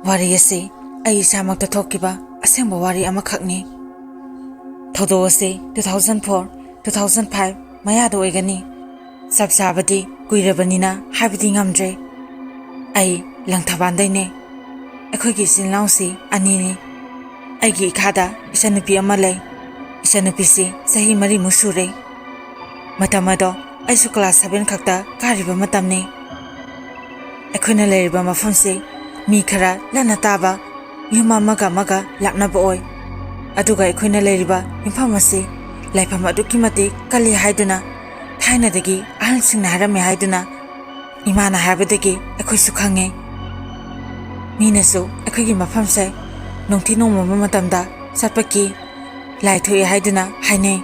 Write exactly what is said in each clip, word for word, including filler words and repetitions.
ꯋꯥꯔꯤ ꯑꯁꯤ ꯑꯩ ꯏꯁꯥꯃꯛꯇ ꯊꯣꯛꯈꯤꯕ ꯑꯁꯦꯡꯕ ꯋꯥꯔꯤ ꯑꯃꯈꯛꯅꯤ꯫ ꯊꯧꯗꯣꯛ ꯑꯁꯤ two thousand four, two thousand five ꯃꯌꯥꯗ ꯑꯣꯏꯒꯅꯤ꯫ ꯆꯞ ꯆꯥꯕꯗꯤ ꯀꯨꯏꯔꯕꯅꯤꯅ ꯍꯥꯏꯕꯗꯤ ꯉꯝꯗ꯭ꯔꯦ꯫ ꯑꯩ ꯂꯪꯊꯕꯥꯜꯗꯩꯅꯦ꯫ ꯑꯩꯈꯣꯏꯒꯤ ꯏꯆꯤꯜ ꯏꯅꯥꯎꯁꯤ ꯑꯅꯤꯅꯤ꯫ ꯑꯩꯒꯤ ꯏꯈꯥꯗ ꯏꯆꯟꯅꯨꯄꯤ ꯑꯃ ꯂꯩ꯫ ꯏꯆꯟꯅꯨꯄꯤꯁꯤ ꯆꯍꯤ ꯃꯔꯤꯃꯨꯛ ꯁꯨꯔꯦ꯫ ꯃꯇꯝ ꯑꯗꯣ ꯑꯩꯁꯨ class seven ꯈꯛꯇ ꯀꯥꯔꯤꯕ ꯃꯇꯝꯅꯤ꯫ ꯑꯩꯈꯣꯏꯅ ꯂꯩꯔꯤꯕ ꯃꯐꯝꯁꯤ ꯃꯤ ꯈꯔ ꯂꯟꯅ ꯇꯥꯕ, ꯌꯨꯝ ꯑꯃꯒ ꯑꯃꯒ ꯂꯥꯞꯅꯕ ꯑꯣꯏ꯫ ꯑꯗꯨꯒ ꯑꯩꯈꯣꯏꯅ ꯂꯩꯔꯤꯕ ꯌꯨꯝꯐꯝ ꯑꯁꯤ ꯂꯥꯏꯐꯝ ꯑꯗꯨꯛꯀꯤ ꯃꯇꯤꯛ ꯀꯜꯂꯤ ꯍꯥꯏꯗꯨꯅ ꯊꯥꯏꯅꯗꯒꯤ ꯑꯍꯜꯁꯤꯡꯅ ꯍꯥꯏꯔꯝꯃꯤ ꯍꯥꯏꯗꯨꯅ ꯏꯃꯥꯅ ꯍꯥꯏꯕꯗꯒꯤ ꯑꯩꯈꯣꯏꯁꯨ ꯈꯪꯉꯦ꯫ ꯃꯤꯅꯁꯨ ꯑꯩꯈꯣꯏꯒꯤ ꯃꯐꯝꯁꯦ ꯅꯣꯡꯊꯤ ꯅꯣꯡꯃꯝꯕ ꯃꯇꯝꯗ ꯆꯠꯄ ꯀꯤ, ꯂꯥꯏ ꯊꯣꯛꯑꯦ ꯍꯥꯏꯗꯨꯅ ꯍꯥꯏꯅꯩ꯫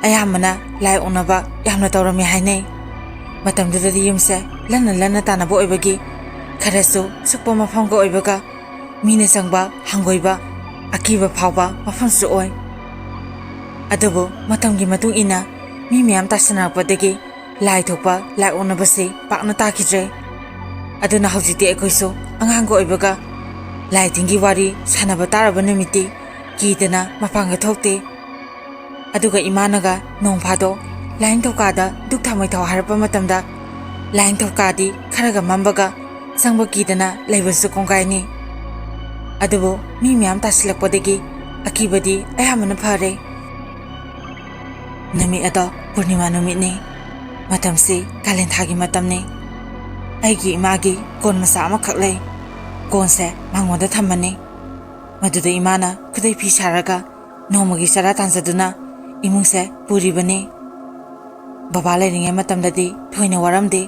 ꯑꯌꯥꯝꯕꯅ ꯂꯥꯏ ꯑꯣꯛꯅꯕ ꯌꯥꯝꯅ ꯇꯧꯔꯝꯃꯤ ꯍꯥꯏꯅꯩ꯫ ꯃꯇꯝꯗꯨꯗꯗꯤ ꯌꯨꯝꯁꯦ ꯂꯟꯅ ꯂꯟꯅ ꯇꯥꯅꯕ ꯑꯣꯏꯕꯒꯤ ꯈꯔꯁꯨ ꯁꯨꯛꯄ ꯃꯐꯝꯒ ꯑꯣꯏꯕꯒ ꯃꯤꯅ ꯆꯪꯕ ꯍꯪꯒꯣꯏꯕ, ꯑꯀꯤꯕ ꯐꯥꯎꯕ ꯃꯐꯝꯁꯨ ꯑꯣꯏ꯫ ꯑꯗꯨꯕꯨ ꯃꯇꯝꯒꯤ ꯃꯇꯨꯡ ꯏꯟꯅ ꯃꯤ ꯃꯌꯥꯝ ꯇꯥꯁꯟꯅꯔꯛꯄꯗꯒꯤ ꯂꯥꯏ ꯊꯣꯛꯄ ꯂꯥꯏ ꯑꯣꯛꯅꯕꯁꯤ ꯄꯥꯛꯅ ꯇꯥꯈꯤꯗ꯭ꯔꯦ꯫ ꯑꯗꯨꯅ ꯍꯧꯖꯤꯛꯇꯤ ꯑꯩꯈꯣꯏꯁꯨ ꯑꯉꯥꯡꯒ ꯑꯣꯏꯕꯒ ꯂꯥꯏ ꯇꯤꯟꯒꯤ ꯋꯥꯔꯤ ꯁꯥꯟꯅꯕ ꯇꯥꯔꯕ ꯅꯨꯃꯤꯠꯇꯤ ꯀꯤꯗꯅ ꯃꯄꯥꯟꯒ ꯊꯣꯛꯇꯦ꯫ ꯑꯗꯨꯒ ꯏꯃꯥꯅꯒ ꯅꯣꯡ ꯐꯥꯗꯣꯛ ꯂꯥꯏꯅꯤꯡꯊꯧꯀꯥꯗ ꯙꯨꯛ ꯊꯥꯎꯃꯩ ꯊꯥꯎ ꯍꯥꯏꯔꯛꯄ ꯃꯇꯝꯗ ꯂꯥꯏꯅꯤꯡꯊꯧꯀꯥꯗꯤ ꯈꯔꯒ ꯃꯝꯕꯒ ꯆꯪꯕ ꯀꯤꯗꯅ ꯂꯩꯕꯁꯨ ꯀꯣꯡꯒꯥꯏꯅꯤ꯫ ꯑꯗꯨꯕꯨ ꯃꯤ ꯃꯌꯥꯝ ꯇꯥꯁꯤꯜꯂꯛꯄꯗꯒꯤ ꯑꯀꯤꯕꯗꯤ ꯑꯌꯥꯝꯕꯅ ꯐꯔꯦ꯫ ꯅꯨꯃꯤꯠ ꯑꯗꯣ ꯄꯨꯔꯅꯤꯃꯥ ꯅꯨꯃꯤꯠꯅꯤ꯫ ꯃꯇꯝꯁꯤ ꯀꯥꯂꯦꯟ ꯊꯥꯒꯤ ꯃꯇꯝꯅꯤ꯫ ꯑꯩꯒꯤ ꯏꯃꯥꯒꯤ ꯀꯣꯟ ꯃꯆꯥ ꯑꯃꯈꯛ ꯂꯩ꯫ ꯀꯣꯟꯁꯦ ꯃꯉꯣꯟꯗ ꯊꯝꯃꯅꯤ꯫ ꯃꯗꯨꯗ ꯏꯃꯥꯅ ꯈꯨꯗꯩ ꯐꯤ ꯁꯥꯔꯒ ꯅꯣꯡꯃꯒꯤ ꯆꯔꯥ ꯇꯥꯟꯖꯗꯨꯅ ꯏꯃꯨꯡꯁꯦ ꯄꯨꯔꯤꯕꯅꯤ꯫ ꯕꯕꯥ ꯂꯩꯔꯤꯉꯩ ꯃꯇꯝꯗꯗꯤ ꯊꯣꯏꯅ ꯋꯥꯔꯝꯗꯦ꯫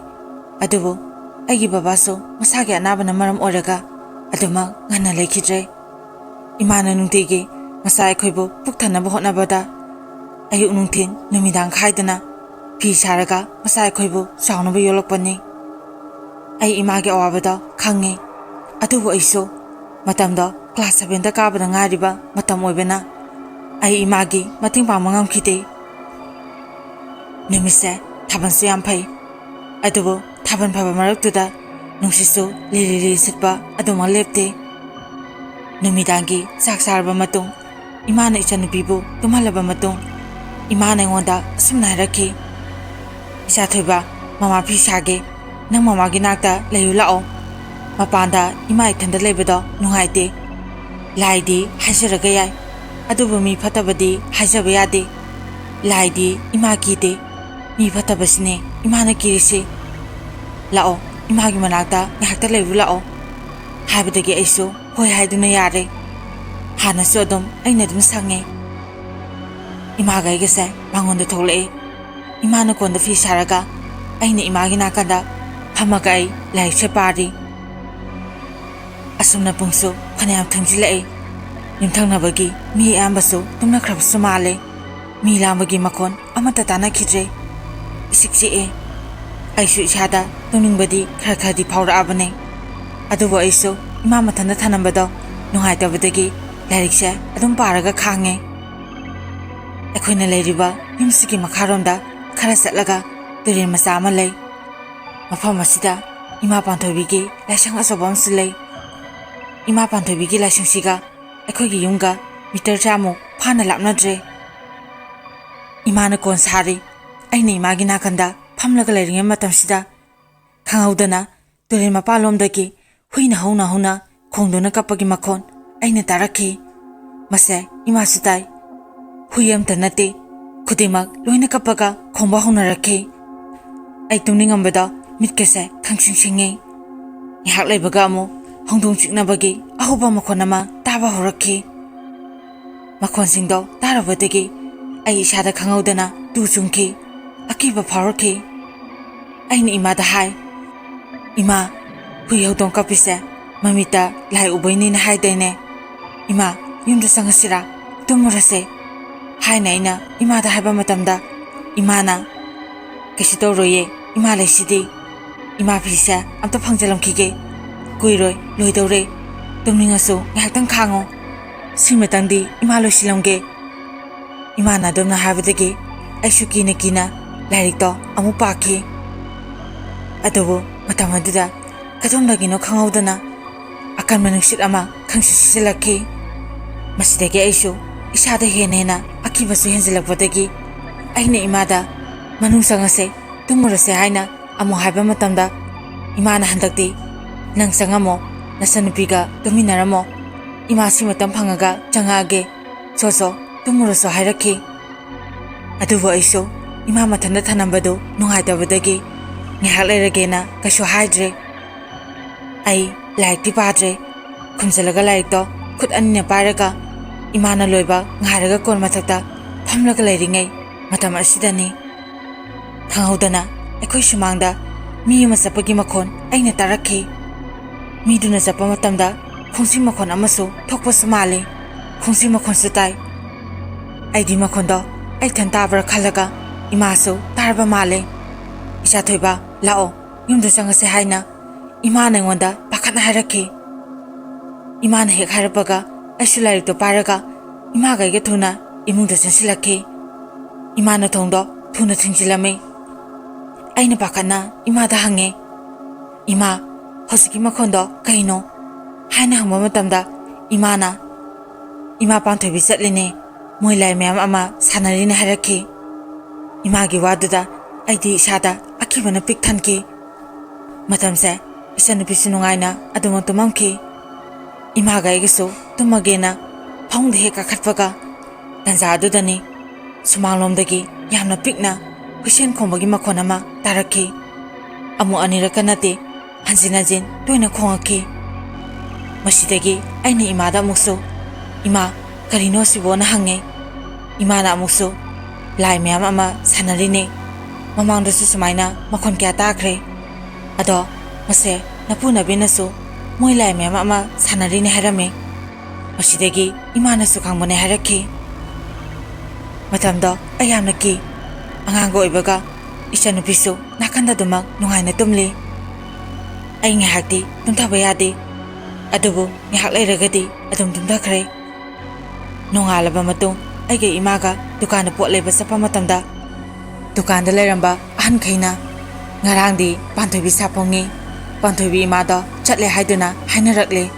ꯑꯗꯨꯕꯨ ꯑꯩꯒꯤ ꯕꯕꯥꯁꯨ ꯃꯁꯥꯒꯤ ꯑꯅꯥꯕꯅ ꯃꯔꯝ ꯑꯣꯏꯔꯒ ꯑꯗꯨꯃꯛ ꯉꯟꯅ ꯂꯩꯈꯤꯗ꯭ꯔꯦ꯫ ꯏꯃꯥꯅ ꯅꯨꯡꯇꯤꯒꯤ ꯃꯆꯥ ꯑꯩꯈꯣꯏꯕꯨ ꯄꯨꯛ ꯊꯟꯅꯕ ꯍꯣꯠꯅꯕꯗ ꯑꯌꯨꯛ ꯅꯨꯡꯊꯤꯜ ꯅꯨꯃꯤꯗꯥꯡ ꯈꯥꯏꯗꯅ ꯐꯤ ꯁꯥꯔꯒ ꯃꯆꯥ ꯑꯩꯈꯣꯏꯕꯨ ꯆꯥꯎꯅꯕ ꯌꯣꯛꯂꯛꯄꯅꯤ꯫ ꯑꯩ ꯏꯃꯥꯒꯤ ꯑꯋꯥꯕꯗꯣ ꯈꯪꯉꯤ꯫ ꯑꯗꯨꯕꯨ ꯑꯩꯁꯨ ꯃꯇꯝꯗꯣ class sevenꯗ ꯀꯥꯕꯗ ꯉꯥꯏꯔꯤꯕ ꯃꯇꯝ ꯑꯣꯏꯕꯅ ꯑꯩ ꯏꯃꯥꯒꯤ ꯃꯇꯦꯡ ꯄꯥꯡꯕ ꯉꯝꯈꯤꯗꯦ꯫ ꯅꯨꯃꯤꯠꯁꯦ ꯊꯥꯕꯜꯁꯨ ꯌꯥꯝ ꯐꯩ꯫ ꯑꯗꯨꯕꯨ ꯊꯥꯕꯜ ꯐꯕ ꯃꯔꯛꯇꯨꯗ ꯅꯨꯡꯁꯤꯠꯁꯨ ꯂꯤꯔꯤ ꯂꯤꯔꯤ ꯁꯤꯠꯄ ꯑꯗꯨꯃꯛ ꯂꯦꯞꯇꯦ꯫ ꯅꯨꯃꯤꯗꯥꯡꯒꯤ ꯆꯥꯛ ꯆꯥꯔꯕ ꯃꯇꯨꯡ, ꯏꯃꯥꯅ ꯏꯆꯟꯅꯨꯄꯤꯕꯨ ꯇꯨꯝꯍꯜꯂꯕ ꯃꯇꯨꯡ, ꯏꯃꯥꯅ ꯑꯩꯉꯣꯟꯗ ꯑꯁꯨꯝꯅ ꯍꯥꯏꯔꯛꯈꯤ, "ꯏꯆꯥ ꯊꯣꯏꯕ, ꯃꯃꯥ ꯐꯤ ꯁꯥꯒꯦ, ꯅꯪ ꯃꯃꯥꯒꯤ ꯅꯥꯛꯇ ꯂꯩꯌꯨ ꯂꯥꯛꯑꯣ꯫ ꯃꯄꯥꯟꯗ ꯏꯃꯥ ꯏꯊꯟꯗ ꯂꯩꯕꯗꯣ ꯅꯨꯡꯉꯥꯏꯇꯦ꯫ ꯂꯥꯏꯗꯤ ꯍꯥꯏꯖꯔꯒ ꯌꯥꯏ, ꯑꯗꯨꯕꯨ ꯃꯤ ꯐꯠꯇꯕꯗꯤ ꯍꯥꯏꯖꯕ ꯌꯥꯗꯦ꯫ ꯂꯥꯏꯗꯤ ꯏꯃꯥ ꯀꯤꯗꯦ, ꯃꯤ ꯐꯠꯇꯕꯁꯤꯅꯦ ꯏꯃꯥꯅ ꯀꯤꯔꯤꯁꯤ꯫ ꯂꯥꯛꯑꯣ, ꯏꯃꯥꯒꯤ ꯃꯅꯥꯛꯇ ꯉꯥꯏꯍꯥꯛꯇ ꯂꯩꯔꯨ ꯂꯥꯛꯑꯣ" ꯍꯥꯏꯕꯗꯒꯤ ꯑꯩꯁꯨ ꯍꯣꯏ ꯍꯥꯏꯗꯨꯅ ꯌꯥꯔꯦ꯫ ꯍꯥꯟꯅꯁꯨ ꯑꯗꯨꯝ ꯑꯩꯅ ꯑꯗꯨꯝ ꯁꯪꯉꯦ꯫ ꯏꯃꯥꯒ ꯑꯩꯒꯁꯦ ꯃꯉꯣꯟꯗ ꯊꯣꯛꯂꯛꯑꯦ꯫ ꯏꯃꯥꯅ ꯀꯣꯟꯗ ꯐꯤ ꯁꯥꯔꯒ ꯑꯩꯅ ꯏꯃꯥꯒꯤ ꯅꯥꯀꯟꯗ ꯐꯝꯃꯒ ꯑꯩ ꯂꯥꯏꯔꯤꯛꯁꯦ ꯄꯥꯔꯤ꯫ ꯑꯁꯨꯝꯅ ꯄꯨꯡꯁꯨ ꯐꯅꯌꯥꯝ ꯊꯦꯡꯖꯤꯜꯂꯛꯑꯦ꯫ ꯌꯨꯝꯊꯪꯅꯕꯒꯤ ꯃꯤ ꯑꯌꯥꯝꯕꯁꯨ ꯇꯨꯝꯅꯈ꯭ꯔꯕꯁꯨ ꯃꯥꯜꯂꯦ꯫ ꯃꯤ ꯂꯥꯡꯕꯒꯤ ꯃꯈꯣꯟ ꯑꯃꯠꯇ ꯇꯥꯅꯈꯤꯗ꯭ꯔꯦ꯫ ꯏꯁꯤꯛ ꯆꯤꯛꯑꯦ꯫ ꯑꯩꯁꯨ ꯏꯁꯥꯗ ꯇꯨꯝꯅꯤꯡꯕꯗꯤ ꯈꯔ ꯈꯔꯗꯤ ꯐꯥꯎꯔꯛꯑꯕꯅꯦ꯫ ꯑꯗꯨꯕꯨ ꯑꯩꯁꯨ ꯏꯃꯥ ꯃꯊꯟꯇ ꯊꯅꯝꯕꯗꯣ ꯅꯨꯡꯉꯥꯏꯇꯕꯗꯒꯤ ꯂꯥꯏꯔꯤꯛꯁꯦ ꯑꯗꯨꯝ ꯄꯥꯔꯒ ꯈꯥꯡꯉꯦ꯫ ꯑꯩꯈꯣꯏꯅ ꯂꯩꯔꯤꯕ ꯌꯨꯝꯁꯤꯒꯤ ꯃꯈꯥꯔꯣꯝꯗ ꯈꯔ ꯆꯠꯂꯒ ꯇꯨꯔꯦꯜ ꯃꯆꯥ ꯑꯃ ꯂꯩ꯫ ꯃꯐꯝ ꯑꯁꯤꯗ ꯏꯃꯥ ꯄꯥꯟꯊꯣꯏꯕꯤꯒꯤ ꯂꯥꯏꯁꯪ ꯑꯆꯧꯕ ꯑꯃꯁꯨ ꯂꯩ꯫ ꯏꯃꯥ ꯄꯥꯟꯊꯣꯏꯕꯤꯒꯤ ꯂꯥꯏꯁꯪꯁꯤꯒ ꯑꯩꯈꯣꯏꯒꯤ ꯌꯨꯝꯒ ꯃꯤꯇꯔ ꯆꯥꯃꯨꯛ ꯐꯥꯅ ꯂꯥꯞꯅꯗ꯭ꯔꯦ꯫ ꯏꯃꯥꯅ ꯀꯣꯟ ꯁꯥꯔꯤ꯫ ꯑꯩꯅ ꯏꯃꯥꯒꯤ ꯅꯥꯀꯟꯗ ꯐꯝꯂꯒ ꯂꯩꯔꯤꯉꯩ ꯃꯇꯝꯁꯤꯗ ꯈꯪꯍꯧꯗꯅ ꯇꯨꯔꯦꯜ ꯃꯄꯥꯟꯂꯣꯝꯗꯒꯤ ꯍꯨꯏꯅ ꯍꯧꯅ ꯍꯧꯅ ꯈꯣꯡꯗꯨꯅ ꯀꯞꯄꯒꯤ ꯃꯈꯣꯟ ꯑꯩꯅ ꯇꯥꯔꯛꯈꯤ꯫ ꯃꯁꯦ ꯏꯃꯥꯁꯨ ꯇꯥꯏ꯫ ꯍꯨꯏ ꯑꯃꯇ ꯅꯠꯇꯦ, ꯈꯨꯗꯤꯡꯃꯛ ꯂꯣꯏꯅ ꯀꯞꯄꯒ ꯈꯣꯡꯕ ꯍꯧꯅꯔꯛꯈꯤ꯫ ꯑꯩ ꯇꯨꯝꯅꯤꯡꯉꯝꯕꯗ ꯃꯤꯠꯀꯁꯦ ꯈꯪꯁꯤꯡ ꯁꯤꯡꯉꯤ꯫ ꯉꯥꯏꯍꯥꯛ ꯂꯩꯕꯒ ꯑꯃꯨꯛ ꯍꯧꯗꯣꯡ ꯆꯤꯛꯅꯕꯒꯤ ꯑꯍꯧꯕ ꯃꯈꯣꯟ ꯑꯃ ꯇꯥꯕ ꯍꯧꯔꯛꯈꯤ꯫ ꯃꯈꯣꯟꯁꯤꯡꯗꯣ ꯇꯥꯔꯨꯕꯗꯒꯤ ꯑꯩ ꯏꯁꯥꯗ ꯈꯪꯍꯧꯗꯅ ꯇꯨ ꯆꯨꯡꯈꯤ, ꯑꯀꯤꯕ ꯐꯥꯎꯔꯛꯈꯤ꯫ ꯑꯩꯅ ꯏꯃꯥꯗ ꯍꯥꯏ, "ꯏꯃꯥ, ꯍꯨꯏ ꯍꯧꯗꯣꯡ ꯀꯞꯄꯤꯁꯦ ꯃꯃꯤꯠꯇ ꯂꯥꯏ ꯎꯕꯩꯅꯦꯅ ꯍꯥꯏꯗꯥꯏꯅꯦ? ꯏꯃꯥ, ꯌꯨꯝꯗ ꯆꯪꯉꯁꯤꯔꯥ? ꯇꯨꯝꯃꯨꯔꯁꯦ?" ꯍꯥꯏꯅ ꯑꯩꯅ ꯏꯃꯥꯗ ꯍꯥꯏꯕ ꯃꯇꯝꯗ ꯏꯃꯥꯅ, "ꯀꯩꯁꯨ ꯇꯧꯔꯣꯏꯌꯦ, ꯏꯃꯥ ꯂꯩꯁꯤꯗꯤ꯫ ꯏꯃꯥ ꯐꯤꯁꯦ ꯑꯝꯇ ꯐꯪꯖꯜꯂꯝꯈꯤꯒꯦ꯫ ꯀꯨꯏꯔꯣꯏ, ꯂꯣꯏꯗꯧꯔꯦ꯫ ꯇꯨꯝꯅꯤꯡꯉꯁꯨ ꯉꯥꯏꯍꯥꯛꯇꯪ ꯈꯥꯡꯉꯣ꯫ ꯁꯤꯃꯇꯪꯗꯤ ꯏꯃꯥ ꯂꯣꯏꯁꯤꯜꯂꯝꯒꯦ"꯫ ꯏꯃꯥꯅ ꯑꯗꯨꯝꯅ ꯍꯥꯏꯕꯗꯒꯤ ꯑꯩꯁꯨ ꯀꯤꯅ ꯀꯤꯅ ꯂꯥꯏꯔꯤꯛꯇꯣ ꯑꯃꯨꯛ ꯄꯥꯈꯤ꯫ ꯑꯗꯨꯕꯨ ꯃꯇꯝ ꯑꯗꯨꯗ ꯀꯗꯣꯝꯗꯒꯤꯅꯣ ꯈꯪꯍꯧꯗꯅ ꯑꯀꯟꯕ ꯅꯨꯡꯁꯤꯠ ꯑꯃ ꯈꯪꯁꯤ ꯁꯤꯖꯤꯜꯂꯛꯈꯤ꯫ ꯃꯁꯤꯗꯒꯤ ꯑꯩꯁꯨ ꯏꯁꯥꯗ ꯍꯦꯟꯅ ꯍꯦꯟꯅ ꯑꯀꯤꯕꯁꯨ ꯍꯦꯟꯖꯤꯜꯂꯛꯄꯗꯒꯤ ꯑꯩꯅ ꯏꯃꯥꯗ "ꯃꯅꯨꯡ ꯆꯪꯉꯁꯦ, ꯇꯨꯝꯃꯨꯔꯁꯦ" ꯍꯥꯏꯅ ꯑꯃꯨꯛ ꯍꯥꯏꯕ ꯃꯇꯝꯗ, ꯏꯃꯥꯅ ꯍꯟꯗꯛꯇꯤ "ꯅꯪ ꯆꯪꯉꯝꯃꯣ, ꯅꯆꯟꯅꯨꯄꯤꯒ ꯇꯨꯃꯤꯟꯅꯔꯝꯃꯣ, ꯏꯃꯥꯁꯤ ꯃꯇꯝ ꯐꯪꯉꯒ ꯆꯪꯉꯛꯑꯒꯦ, ꯆꯣ ꯆꯣ, ꯇꯨꯝꯃꯨꯔꯁꯣ" ꯍꯥꯏꯔꯛꯈꯤ꯫ ꯑꯗꯨꯕꯨ ꯑꯩꯁꯨ ꯏꯃꯥ ꯃꯊꯟꯇ ꯊꯅꯝꯕꯗꯨ ꯅꯨꯡꯉꯥꯏꯇꯕꯗꯒꯤ ꯉꯥꯏꯍꯥꯛ ꯂꯩꯔꯒꯦꯅ ꯀꯩꯁꯨ ꯍꯥꯏꯗ꯭ꯔꯦ꯫ ꯑꯩ ꯂꯥꯏꯔꯤꯛꯇꯤ ꯄꯥꯗ꯭ꯔꯦ꯫ ꯈꯨꯝꯖꯤꯜꯂꯒ ꯂꯥꯏꯔꯤꯛꯇꯣ ꯈꯨꯠ ꯑꯅꯤꯅ ꯄꯥꯏꯔꯒ ꯏꯃꯥꯅ ꯂꯣꯏꯕ ꯉꯥꯏꯔꯒ ꯀꯣꯟ ꯃꯊꯛꯇ ꯐꯝꯂꯒ ꯂꯩꯔꯤꯉꯩ ꯃꯇꯝ ꯑꯁꯤꯗꯅꯤ, ꯈꯪꯍꯧꯗꯅ ꯑꯩꯈꯣꯏ ꯁꯨꯃꯥꯡꯗ ꯃꯤ ꯑꯃ ꯆꯠꯄꯒꯤ ꯃꯈꯣꯟ ꯑꯩꯅ ꯇꯥꯔꯛꯈꯤ꯫ ꯃꯤꯗꯨꯅ ꯆꯠꯄ ꯃꯇꯝꯗ ꯈꯣꯡꯖꯤ ꯃꯈꯣꯟ ꯑꯃꯁꯨ ꯊꯣꯛꯄꯁꯨ ꯃꯥꯜꯂꯤ꯫ ꯈꯣꯡꯖꯤ ꯃꯈꯣꯟꯁꯨ ꯇꯥꯏ꯫ ꯑꯩꯗꯤ ꯃꯈꯣꯟꯗꯣ ꯑꯩ ꯏꯊꯟ ꯇꯥꯕ꯭ꯔꯥ ꯈꯜꯂꯒ ꯏꯃꯥꯁꯨ ꯇꯥꯔꯕ ꯃꯥꯜꯂꯦ꯫ "ꯏꯆꯥ ꯊꯣꯏꯕ, ꯂꯥꯛꯑꯣ, ꯌꯨꯝꯗ ꯆꯪꯉꯁꯦ" ꯍꯥꯏꯅ ꯏꯃꯥꯅ ꯑꯩꯉꯣꯟꯗ ꯄꯥꯈꯠꯅ ꯍꯥꯏꯔꯛꯈꯤ꯫ ꯏꯃꯥꯅ ꯍꯦꯛ ꯍꯥꯏꯔꯛꯄꯒ ꯑꯩꯁꯨ ꯂꯥꯏꯔꯤꯛꯇꯣ ꯄꯥꯏꯔꯒ ꯏꯃꯥꯒ ꯑꯩꯒ ꯊꯨꯅ ꯏꯃꯨꯡꯗ ꯆꯪꯁꯤꯜꯂꯛꯈꯤ꯫ ꯏꯃꯥꯅ ꯊꯣꯡꯗꯣ ꯊꯨꯅ ꯊꯤꯡꯖꯤꯜꯂꯝꯃꯤ꯫ ꯑꯩꯅ ꯄꯥꯈꯠꯅ ꯏꯃꯥꯗ ꯍꯪꯉꯦ, "ꯏꯃꯥ, ꯍꯧꯖꯤꯛꯀꯤ ꯃꯈꯣꯟꯗꯣ ꯀꯩꯅꯣ?" ꯍꯥꯏꯅ ꯍꯪꯕ ꯃꯇꯝꯗ ꯏꯃꯥꯅ, "ꯏꯃꯥ ꯄꯥꯟꯊꯣꯏꯕꯤ ꯆꯠꯂꯤꯅꯦ, ꯃꯣꯏ ꯂꯥꯏ ꯃꯌꯥꯝ ꯑꯃ ꯁꯥꯟꯅꯔꯤꯅꯦ" ꯍꯥꯏꯔꯛꯈꯤ꯫ ꯏꯃꯥꯒꯤ ꯋꯥꯗꯨꯗ ꯑꯩꯗꯤ ꯏꯁꯥꯗ ꯑꯀꯤꯕꯅ ꯄꯤꯛ ꯊꯟꯈꯤ꯫ ꯃꯇꯝꯁꯦ ꯏꯆꯟꯅꯨꯄꯤꯁꯨ ꯅꯨꯡꯉꯥꯏꯅ ꯑꯗꯨꯃꯛ ꯇꯨꯝꯃꯝꯈꯤ꯫ ꯏꯃꯥꯒ ꯑꯩꯒꯁꯨ ꯇꯨꯝꯃꯒꯦꯅ ꯐꯃꯨꯡꯗ ꯍꯦꯛ ꯀꯥꯈꯠꯄꯒ, ꯇꯟꯖꯥ ꯑꯗꯨꯗꯅꯤ ꯁꯨꯃꯥꯡꯂꯣꯝꯗꯒꯤ ꯌꯥꯝꯅ ꯄꯤꯛꯅ ꯍꯨꯏꯁꯦꯟ ꯈꯣꯡꯕꯒꯤ ꯃꯈꯣꯟ ꯑꯃ ꯇꯥꯔꯛꯈꯤ꯫ ꯑꯃꯨꯛ ꯑꯅꯤꯔꯛꯀ ꯅꯠꯇꯦ, ꯍꯟꯖꯤꯟ ꯍꯟꯖꯤꯟ ꯇꯣꯏꯅ ꯈꯣꯡꯉꯛꯈꯤ꯫ ꯃꯁꯤꯗꯒꯤ ꯑꯩꯅ ꯏꯃꯥꯗ ꯑꯃꯨꯛꯁꯨ, "ꯏꯃꯥ, ꯀꯔꯤꯅꯣ ꯁꯤꯕꯣꯅ?" ꯍꯪꯉꯦ꯫ ꯏꯃꯥꯅ ꯑꯃꯨꯛꯁꯨ, "ꯂꯥꯏ ꯃꯌꯥꯝ ꯑꯃ ꯁꯥꯟꯅꯔꯤꯅꯦ, ꯃꯃꯥꯡꯗꯁꯨ ꯁꯨꯃꯥꯏꯅ ꯃꯈꯣꯟ ꯀꯌꯥ ꯇꯥꯈ꯭ꯔꯦ꯫ ꯑꯗꯣ ꯃꯁꯦ ꯅꯄꯨ ꯅꯕꯦꯟꯅꯁꯨ ꯃꯣꯏ ꯂꯥꯏ ꯃꯌꯥꯝ ꯑꯃ ꯁꯥꯟꯅꯔꯤꯅꯦ ꯍꯥꯏꯔꯝꯃꯦ꯫ ꯃꯁꯤꯗꯒꯤ ꯏꯃꯥꯅꯁꯨ ꯈꯪꯕꯅꯦ" ꯍꯥꯏꯔꯛꯈꯤ꯫ ꯃꯇꯝꯗꯣ ꯑꯩ ꯌꯥꯝꯅ ꯀꯤ꯫ ꯑꯉꯥꯡꯒ ꯑꯣꯏꯕꯒ ꯏꯆꯟꯅꯨꯄꯤꯁꯨ ꯅꯥꯀꯟꯗ ꯑꯗꯨꯃꯛ ꯅꯨꯡꯉꯥꯏꯅ ꯇꯨꯝꯂꯤ꯫ ꯑꯩ ꯉꯥꯏꯍꯥꯛꯇꯤ ꯇꯨꯝꯊꯕ ꯌꯥꯗꯦ, ꯑꯗꯨꯕꯨ ꯉꯥꯏꯍꯥꯛ ꯂꯩꯔꯒꯗꯤ ꯑꯗꯨꯝ ꯇꯨꯝꯊꯈ꯭ꯔꯦ꯫ ꯅꯣꯡꯉꯥꯜꯂꯕ ꯃꯇꯨꯡ ꯑꯩꯒ ꯏꯃꯥꯒ ꯗꯨꯀꯥꯟꯗ ꯄꯣꯠ ꯂꯩꯕ ꯆꯠꯄ ꯃꯇꯝꯗ, ꯗꯨꯀꯥꯟꯗ ꯂꯩꯔꯝꯕ ꯑꯍꯟꯈꯩꯅ, "ꯉꯔꯥꯡꯗꯤ ꯄꯥꯟꯊꯣꯏꯕꯤ ꯁꯥꯐꯣꯡꯉꯤ, ꯄꯥꯟꯊꯣꯏꯕꯤ ꯏꯃꯥꯗꯣ ꯆꯠꯂꯦ ꯍꯥꯏꯗꯨꯅ ꯍꯥꯏꯅꯔꯛꯂꯦ꯫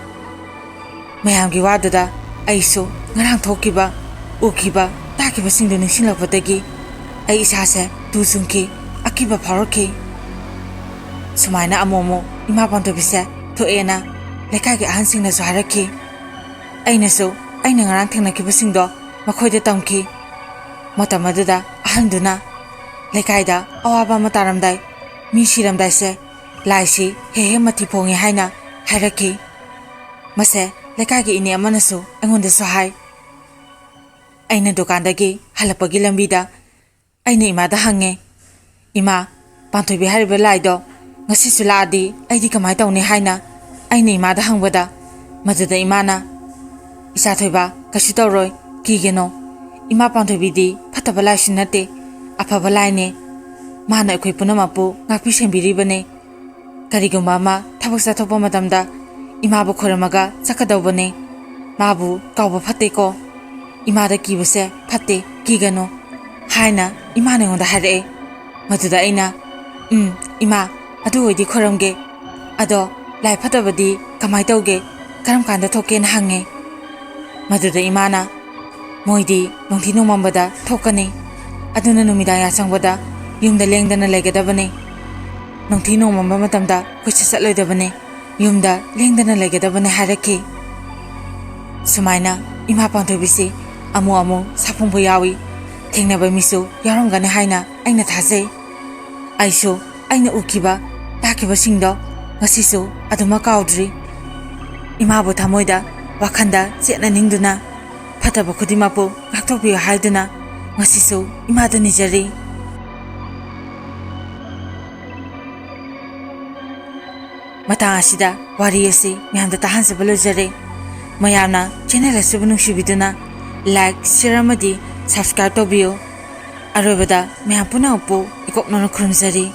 ꯃꯌꯥꯝꯒꯤ ꯋꯥꯗꯨꯗ ꯑꯩꯁꯨ ꯉꯔꯥꯡ ꯊꯣꯛꯈꯤꯕ, ꯎꯈꯤꯕ, ꯇꯥꯈꯤꯕꯁꯤꯡꯗꯨ ꯅꯤꯡꯁꯤꯡꯂꯛꯄꯗꯒꯤ ꯑꯩ ꯏꯁꯥꯁꯦ ꯇꯨ ꯆꯨꯡꯈꯤ, ꯑꯀꯤꯕ ꯐꯥꯎꯔꯛꯈꯤ꯫ ꯁꯨꯃꯥꯏꯅ ꯑꯃꯨꯛ ꯑꯃꯨꯛ ꯏꯃꯥ ꯄꯥꯟꯊꯣꯏꯕꯤꯁꯦ ꯊꯣꯛꯑꯦꯅ ꯂꯩꯀꯥꯏꯒꯤ ꯑꯍꯟꯁꯤꯡꯅꯁꯨ ꯍꯥꯏꯔꯛꯈꯤ꯫ ꯑꯩꯅꯁꯨ ꯑꯩꯅ ꯉꯔꯥꯡ ꯊꯦꯡꯅꯈꯤꯕꯁꯤꯡꯗꯣ ꯃꯈꯣꯏꯗ ꯇꯝꯈꯤ꯫ ꯃꯇꯝ ꯑꯗꯨꯗ ꯑꯍꯟꯗꯨꯅ ꯂꯩꯀꯥꯏꯗ ꯑꯋꯥꯕ ꯑꯃ ꯇꯥꯔꯝꯗꯥꯏ, ꯃꯤ ꯁꯤꯔꯝꯗꯥꯏꯁꯦ ꯂꯥꯏꯁꯤ ꯍꯦꯛ ꯍꯦꯛ ꯃꯊꯤ ꯐꯣꯡꯉꯤ ꯍꯥꯏꯅ ꯍꯥꯏꯔꯛꯈꯤ꯫ ꯃꯁꯦ ꯂꯩꯀꯥꯏꯒꯤ ꯏꯅꯦ ꯑꯃꯅꯁꯨ ꯑꯩꯉꯣꯟꯗꯁꯨ ꯍꯥꯏ꯫ ꯑꯩꯅ ꯗꯨꯀꯥꯟꯗꯒꯤ ꯍꯜꯂꯛꯄꯒꯤ ꯂꯝꯕꯤꯗ ꯑꯩꯅ ꯏꯃꯥꯗ ꯍꯪꯉꯦ, "ꯏꯃꯥ, ꯄꯥꯟꯊꯣꯏꯕꯤ ꯍꯥꯏꯔꯤꯕ ꯂꯥꯏꯗꯣ ꯉꯁꯤꯁꯨ ꯂꯥꯛꯑꯗꯤ ꯑꯩꯗꯤ ꯀꯃꯥꯏ ꯇꯧꯅꯤ?" ꯍꯥꯏꯅ ꯑꯩꯅ ꯏꯃꯥꯗ ꯍꯪꯕꯗ, ꯃꯗꯨꯗ ꯏꯃꯥꯅ, "ꯏꯆꯥ ꯊꯣꯏꯕ, ꯀꯩꯁꯨ ꯇꯧꯔꯣꯏ, ꯀꯤꯒꯅꯣ꯫ ꯏꯃꯥ ꯄꯥꯟꯊꯣꯏꯕꯤꯗꯤ ꯐꯠꯇꯕ ꯂꯥꯏꯁꯨ ꯅꯠꯇꯦ, ꯑꯐꯕ ꯂꯥꯏꯅꯦ꯫ ꯃꯥꯅ ꯑꯩꯈꯣꯏ ꯄꯨꯝꯅꯃꯛꯄꯨ ꯉꯥꯛꯄꯤ ꯁꯦꯟꯕꯤꯔꯤꯕꯅꯦ꯫ ꯀꯔꯤꯒꯨꯝꯕ ꯑꯃ ꯊꯕꯛ ꯆꯠꯊꯣꯛꯄ ꯃꯇꯝꯗ ꯏꯃꯥꯕꯨ ꯈꯣꯏꯔꯝꯃꯒ ꯆꯠꯀꯗꯧꯕꯅꯦ꯫ ꯃꯥꯕꯨ ꯀꯥꯎꯕ ꯐꯠꯇꯦꯀꯣ꯫ ꯏꯃꯥꯗ ꯀꯤꯕꯁꯦ ꯐꯠꯇꯦ, ꯀꯤꯒꯅꯨ" ꯍꯥꯏꯅ ꯏꯃꯥꯅ ꯑꯩꯉꯣꯟꯗ ꯍꯥꯏꯔꯛꯑꯦ꯫ ꯃꯗꯨꯗ ꯑꯩꯅ, "ꯎꯝ, ꯏꯃꯥ, ꯑꯗꯨ ꯑꯣꯏꯗꯤ ꯈꯣꯏꯔꯝꯒꯦ꯫ ꯑꯗꯣ ꯂꯥꯏ ꯐꯠꯇꯕꯗꯤ ꯀꯃꯥꯏ ꯇꯧꯒꯦ? ꯀꯔꯝ ꯀꯥꯟꯗ ꯊꯣꯛꯀꯦꯅ?" ꯍꯪꯉꯦ꯫ ꯃꯗꯨꯗ ꯏꯃꯥꯅ, "ꯃꯣꯏꯗꯤ ꯅꯨꯡꯊꯤ ꯅꯣꯡꯃꯝꯕꯗ ꯊꯣꯛꯀꯅꯤ꯫ ꯑꯗꯨꯅ ꯅꯨꯃꯤꯗꯥꯡ ꯌꯥꯆꯪꯕꯗ ꯌꯨꯝꯗ ꯂꯦꯡꯗꯅ ꯂꯩꯒꯗꯕꯅꯤ꯫ ꯅꯨꯡꯊꯤ ꯅꯣꯡꯃꯝꯕ ꯃꯇꯝꯗ ꯀꯣꯏꯆꯠ ꯆꯠꯂꯣꯏꯗꯕꯅꯤ꯫ ꯌꯨꯝꯗ ꯂꯦꯡꯗꯅ ꯂꯩꯒꯗꯕꯅꯤ" ꯍꯥꯏꯔꯛꯈꯤ꯫ ꯁꯨꯃꯥꯏꯅ ꯏꯃꯥ ꯄꯥꯟꯊꯣꯏꯕꯤꯁꯤ ꯑꯃꯨꯛ ꯑꯃꯨꯛ ꯁꯥꯐꯨꯡꯕ ꯌꯥꯎꯏ꯫ ꯊꯦꯡꯅꯕ ꯃꯤꯁꯨ ꯌꯥꯎꯔꯝꯒꯅꯤ ꯍꯥꯏꯅ ꯑꯩꯅ ꯊꯥꯖꯩ꯫ ꯑꯩꯁꯨ ꯑꯩꯅ ꯎꯈꯤꯕ, ꯇꯥꯈꯤꯕꯁꯤꯡꯗꯣ ꯉꯁꯤꯁꯨ ꯑꯗꯨꯃꯛ ꯀꯥꯎꯗ꯭ꯔꯤ꯫ ꯏꯃꯥꯕꯨ ꯊꯃꯣꯏꯗ, ꯋꯥꯈꯜꯗ ꯆꯦꯠꯅ ꯅꯤꯡꯗꯨꯅ, ꯐꯠꯇꯕ ꯈꯨꯗꯤꯡꯃꯛꯄꯨ ꯉꯥꯛꯊꯣꯛꯄꯤꯌꯨ ꯍꯥꯏꯗꯨꯅ ꯉꯁꯤꯁꯨ ꯏꯃꯥꯗ ꯅꯤꯖꯔꯤ꯫ ꯃꯇꯥꯡ ꯑꯁꯤꯗ ꯋꯥꯔꯤ ꯑꯁꯤ ꯃꯌꯥꯝꯗ ꯇꯥꯍꯟꯖꯕ ꯂꯣꯏꯖꯔꯦ꯫ ꯃꯌꯥꯝꯅ ꯆꯦꯅꯦꯜ ꯑꯁꯤꯕꯨ ꯅꯨꯡꯁꯤꯕꯤꯗꯨꯅ like, share ꯑꯃꯗꯤ subscribe ꯇꯧꯕꯤꯌꯨ꯫ ꯑꯔꯣꯏꯕꯗ ꯃꯌꯥꯝ ꯄꯨꯝꯅꯃꯛꯄꯨ ꯏꯀꯣꯛꯅꯅ ꯈꯨꯔꯨꯝꯖꯔꯤ꯫